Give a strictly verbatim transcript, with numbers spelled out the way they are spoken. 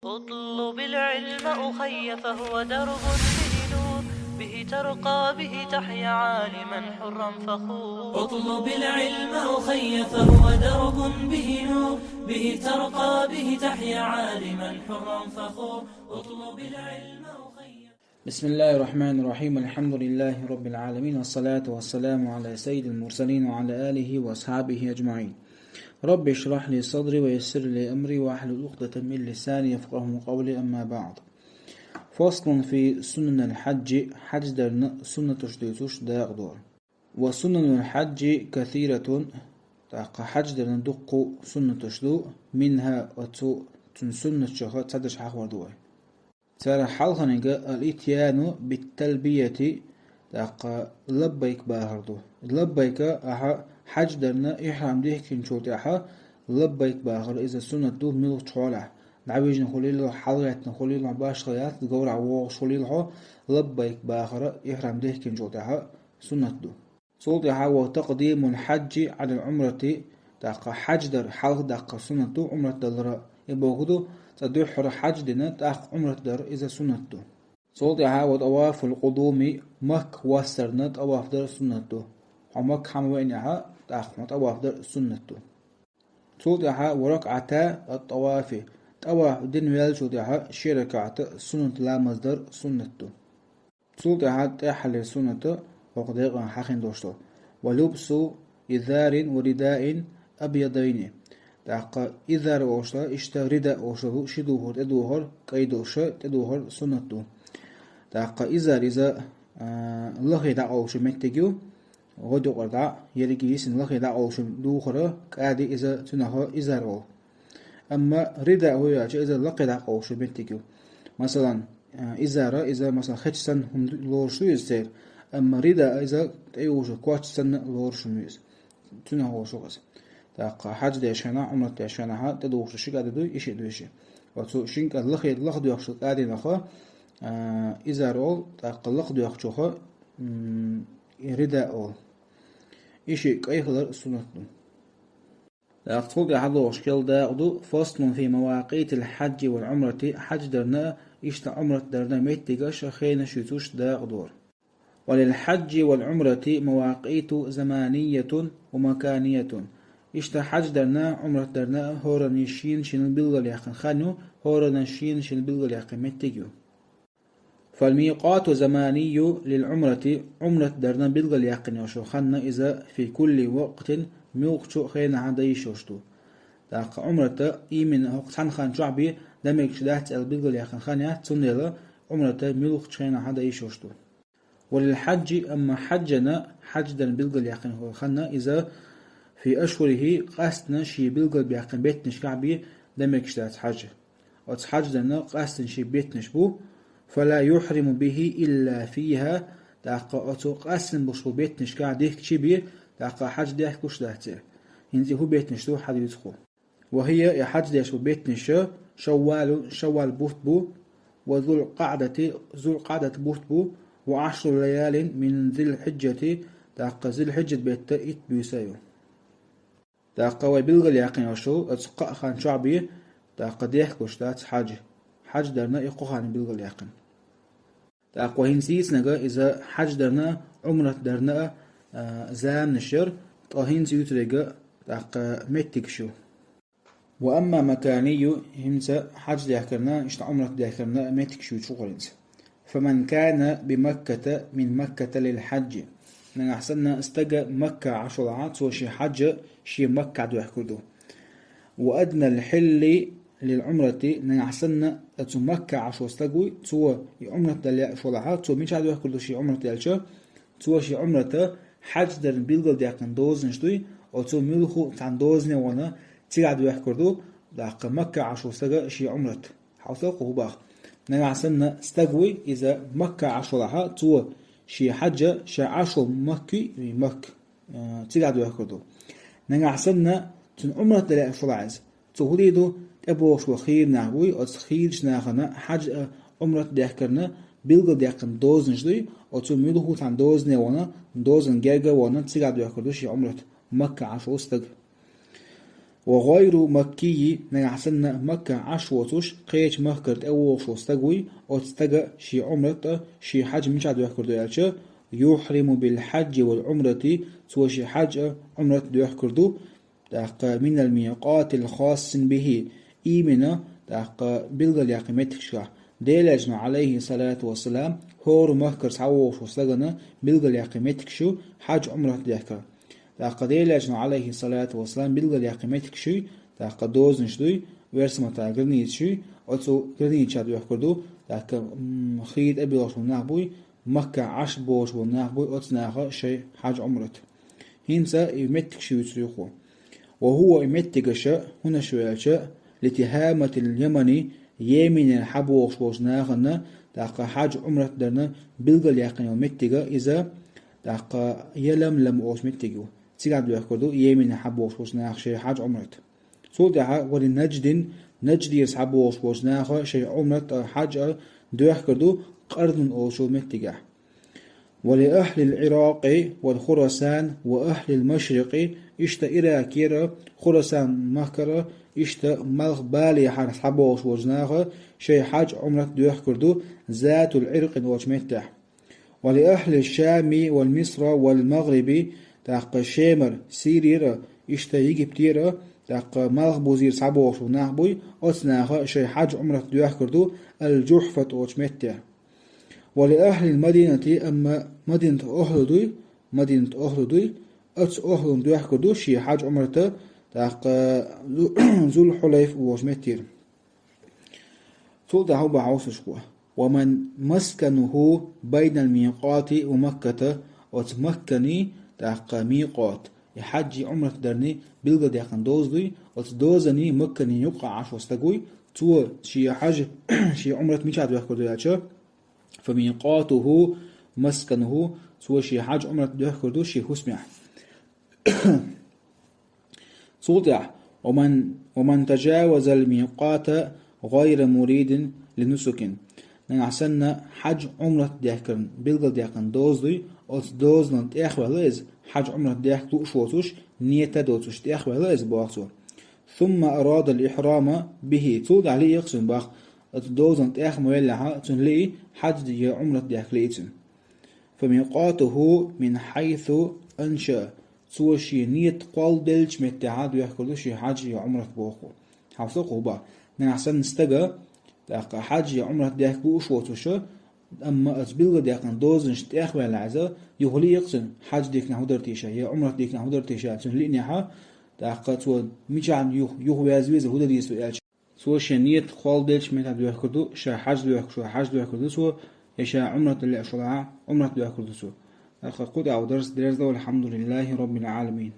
اطلب العلم أخي فهو درب به نور، به ترقى به تحيا عالما حرا فخور. اطلب العلم أخي فهو درب به نور، به ترقى به تحيا عالما حرا فخور. اطلب العلم أخي. بسم الله الرحمن الرحيم. الحمد لله رب العالمين، والصلاة والسلام على سيد المرسلين وعلى آله وأصحابه أجمعين. رب اشرح لي صدري ويسر لي أمري واحلل عقدة من لساني يفقهوا قولي. أما بعد. فصل في سنن الحج. Хьаьж дарна суннаташ дуьйцуш дакъа ду. وسنن الحج كثيرة. ТӀаккха хьаьж дарна дуккха суннаташ ду. منها, оцу, цун суннаташах цхьадерш хьахор ду вай. Царех хьалхарниг الإتيان بالتلبية, тӀаккха лаббайк бахар ду. Лаббайк, ахьа хьаьж дарна ихьрам дихкинчул тӀаьхьа лаббайк бахар, иза суннат ду муьлххачу хьолехь. ДӀавижна хуьлийла хьо, хьалагӀаьттина хуьлийла хьо, башхалла яц, говрахь вогӀуш хуьлийла хьо, лаббайк бахар ихьрам дихкинчул тӀаьхьа суннат ду. Цул тӀаьхьа وتقديم الحج على العمرة, тӀаккха хьаьж дар хьалха даккха суннат ду Ӏумрат далара. И бохург ду, цкъа дуьххьара хьаьж дина, тӀаккха Ӏумрат дар иза суннат ду. Цул тӀаьхьа وطواف القدوم, Макка вассарна тӀаваф дар суннат ду. Хьо Макка хьа ма веанехь, тӀаккха хьо тӀаваф дар суннат ду. Цул тӀаьхьа وركعتا الطواف, тӀаваф дина ваьллачул тӀаьхьа ши ракаӀат суннат ламаз дар суннат ду. Цул тӀаьхьа тӀаьххьара суннат хӀокху декъана хьахийна долуш ду. ولبس إزار ورداء أبيضين. ТӀаккха изар олуш ду, иштта рида олуш ду, ши духар, тӀедухар, кӀай долуш, тӀедухар суннат ду. ТӀаккха изар иза, а, лахе дӀакъовлуш меттиг ю, гӀодаюкъара дӀа, ерриге йисина лахе дӀакъовлуш духар, кӀади иза цуьнах изар олу. Амма рида хӀун ю аьлча, иза лакхе дӀакъовлуш меттиг ю. Масалан, а, изара, иза, масалан, хеча санна хӀума ду-, лоруш ду иза церан. Амма рида иза тӀеюхуш коч санна лоруш хӀума ю иза. Цуьнах волуш ву иза. ТӀаккха хьаьж деш хенахь, Ӏумрат деш хенахь, тӀедухуш ши кӀади дуй, и шиъ дуй ши. Оцу шин кӀади лахе, лахдоьхуш кӀадинах, а, изар олу, тӀаккха лахдоьхучух, м, рида олу. И шиъ кӀай хилар суннат ду. ТӀаккха цул тӀаьхьа догӀуш кхел дакъа ду, فصل في مواقيت الحج والعمرة, хьаьж дарна, иштта Ӏумрат дарна меттигаш, хенаш юьйцуш дакъа ду. وللحج والعمرة مواقيت زمانية ومكانية. Иштта хьаьж дарна, Ӏумрат дарна хӀоранна шена-шена билгалъяьккхина хан ю, хӀоранна шена-шена билгалъяьккхина меттиг ю. فالميقات الزماني للعمرة, Ӏумрат дарна билгалъяьккхина йолуш хан иза في كل وقت, муьлххачу хенахь дан йиш йолуш ду. ТӀаккха Ӏумрат именно хӀокху цхьана хан чохь бен дан мегаш дац аьлла билгалъяьккхина хан яц, цундела Ӏумрат муьлххачу хенахь дан йиш йолуш ду. وللحج, амма хьаьжна, хьаьж дарна билгалъяьккхина хан иза في أشهره, къаьсттина шен билгалбаьккхина беттанашкахь бен дан мегаш дац хьаьж. Оцу хьаьж дарна къаьсттина шен беттанаш бу, فلا يحرم به إلا فيها, тӀаккха оцу къаьсттина болуш болу беттанашкахь дихкичи бен, тӀаккха хьаьж дехкалуш дац церан. ХӀинца и хӀун беттанаш ду, хьадуьйцу кху. وهي, и хьаьж деш болу беттанаш, شوال, шаввал бутт бу, وذو القعدة, зулкъаӀдат бутт бу, وعشر ليال من ذي الحجة, тӀаккха зулхьиджат беттан итт буьйса ю. ТӀаккха вай билгалъяьккхина йолуш ю, оцу кхаа хан чохь бен, тӀаккха дехкалуш дац хьаьж. Хьаьж дарна и кхо хан билгалъяьккхина. ТӀаккха вай хӀинца дийцинарг иза хьаьж дарна а, Ӏумрат дарна а, а, заманаш яра, ткъа хӀинца юьйцург тӀаккха меттигаш ю. وأما مكاني, хӀинца хьаьж дехкарна, иштта Ӏумрат дехкарна меттигаш юьйцуш ву хӀинца. فمن كان بمكة من مكة للحج. Нагахь санна стаг Макка Ӏаш валахь, цо шен хьаьж шен Макка дохкур ду. وأدنى الحل للعمرة, нагахь санна оцу Макка Ӏаш волу стаг вуй, цо и Ӏумрат дан лаьаш валахь, цо мичахь дохкур ду шен Ӏумрат аьлча, цо шен Ӏумрат хьаьж дарна билгалдаьккхина дозанаш дуй, оцу муьлхха цхьана дозане вахана цигахь дохкур ду, тӀаккха Макка Ӏаш волу стаг шен Ӏумрат. Хьовсал кху хӀун боху. Нагахь санна стаг вуй, иза Макка Ӏаш валахь, цо шен хьаьж ша Ӏаш волу Макка, Макка, э, цигахь дохкур ду. Нагахь санна цуьнан Ӏумрат дан лаьаш валахь иза, цо хӀун дийр ду, тӀебогӀуш болу хийра нах буй, оцу хийрачу нахана хьаьж а, Ӏумрат дехкарна билгалдаьккхина дозанаш дуй, оцу муьлхха цхьана дозане вахана, дозан герга а вахана, цигахь дохкур ду шен Ӏумрат, Макка Ӏаш волу стаг. وغير مكي, нагахь санна Макка Ӏаш воцуш, кхечу махкара тӀевогӀуш волу стаг вуй, оцу стага шен Ӏумрат а, шен хьаьж мичахь доьхкур ду аьлча, يحرم بالحج والعمرة, цо шен хьаьж а, Ӏумрат а доьхкур ду, тӀаккха من الميقات الخاص به, именно, тӀаккха билгалъяьккхина меттигашкахь. Делан Элчано, عليه الصلاة والسلام, хӀора махкара схьавогӀуш волу стагана билгалъяьккхина меттигаш ю хьаьж а, Ӏумрат а дехкар. ТӀаккха Делан Элчано, عليه الصلاة والسلام, билгалъяьккхина меттигаш юй, тӀаккха дозанаш дуй, оьрсийн маттахь границаш юй, оцу границашкахь доьхкур ду, тӀаккха, м, хи тӀебоьлхуш болу нах буй, Макка Ӏаш боцуш болу нах буй, оцу наха шайн хьаьж а, Ӏумрат а. ХӀинца и меттигаш юьйцур ю кхо. وهو, и меттигаш, хӀунда аьлча, لتهامة اليمن, Йеменера схьабогӀуш болчу нахана, тӀаккха хьаьж а, Ӏумрат а дарна билгалъяьккхина йолу меттиг иза, тӀаккха Яламлам олучу меттиг ю. Цигахь доьхкур ду Йеменера схьабогӀуш болчу наха шайн хьаьж а, Ӏумрат а. Цул тӀаьхьа, ولنجد, Наждера схьабогӀуш болчу наха шайн Ӏумрат а, хьаьж а доьхкур ду Къарнун олучу меттигехь. ولأهل العراق وخراسان وأهل المشرق, иштта Иракера, Хурасан махкара, иштта малхбалехьара схьабогӀуш болчу наха шайн хьаьж а, Ӏумрат а доьхкур ду Затул-Ӏиркъин олучу меттехь. ولأهل الشام ومصر والمغرب, тӀаккха Шемара, Сирера, иштта Египтера, тӀаккха малхбузера схьабогӀуш болу нах буй, оцу наха шайн хьаьж а, Ӏумрат а доьхкур ду Аль-Джухьфат олучу меттехь. ولأهل المدينة, амма Мадинатан охӀла дуй, Мадинатан охӀла дуй, оцу охӀлана доьхкур ду шен хьаьж а, Ӏумрат а, тӀаккха Зу-, Зул-Хьулайфа олучу меттера. Цул тӀаьхьа хӀун боху хьовсушко: ومن مسكنه بين الميقات ومكة, оцу Макканий, тӀаккха микъат, и хьаьжий, Ӏумрат дарний билгалдаьккхина доза дуй, оцу дозаний, Макканий юккъехь Ӏаш волу стаг вуй, цо шен хьаьж, шен Ӏумрат мичахь доьхкур ду аьлча, فميقاته مسكنه, цо шен хьаьж, Ӏумрат доьхкур ду шен хӀусамехь. Цул тӀаьхьа: ومن، ومن تجاوز الميقات غير مريد لنسك. Нагахь санна хьаьж, Ӏумрат дехкарна билгалдаьккхина доза дуй, оцу дозанал тӀехваьлла иза, хьаьж, Ӏумрат дехка лууш воцуш, нийят а доцуш тӀехваьлла иза, боху цо. ثم أراد الإحرام به. Цул тӀаьхьа лиъна цуьнан, боху, оцу дозанал тӀех ма веллехьа, цуьнан лиъна хьаьж я Ӏумрат дехка лиъна цуьнан. فميقاته من حيث أنشأ. Цо шен нийят кхолладеллачу меттехь доьхкур ду шен хьаьж я Ӏумрат, боху. Хьовсал кху бахьана. Нагахь санна стага, тӀаккха хьаьж я Ӏумрат дехка лууш воцуш, амма оцу билгалдаьккхина дозанаш тӀехваьлла иза, юха лиъна цуьнан, хьаьж дихкинехь хӀун дара теша, я Ӏумрат дихкинехь хӀун дара теша, цуьнан лиънехь, тӀаккха цо мичахь юха, юха веза веза, хӀун дан деза аьлча, цо шен нийят кхолладеллачу меттехь доьхкур ду, ша хьаьж доьхкуш валахь, хьаьж доьхкур ду цо, я ша Ӏумрат лууш валахь, Ӏумрат доьхкур ду цо. ТӀаккха кху тӀехь дарс дерзадо, والحمد لله رب العالمين.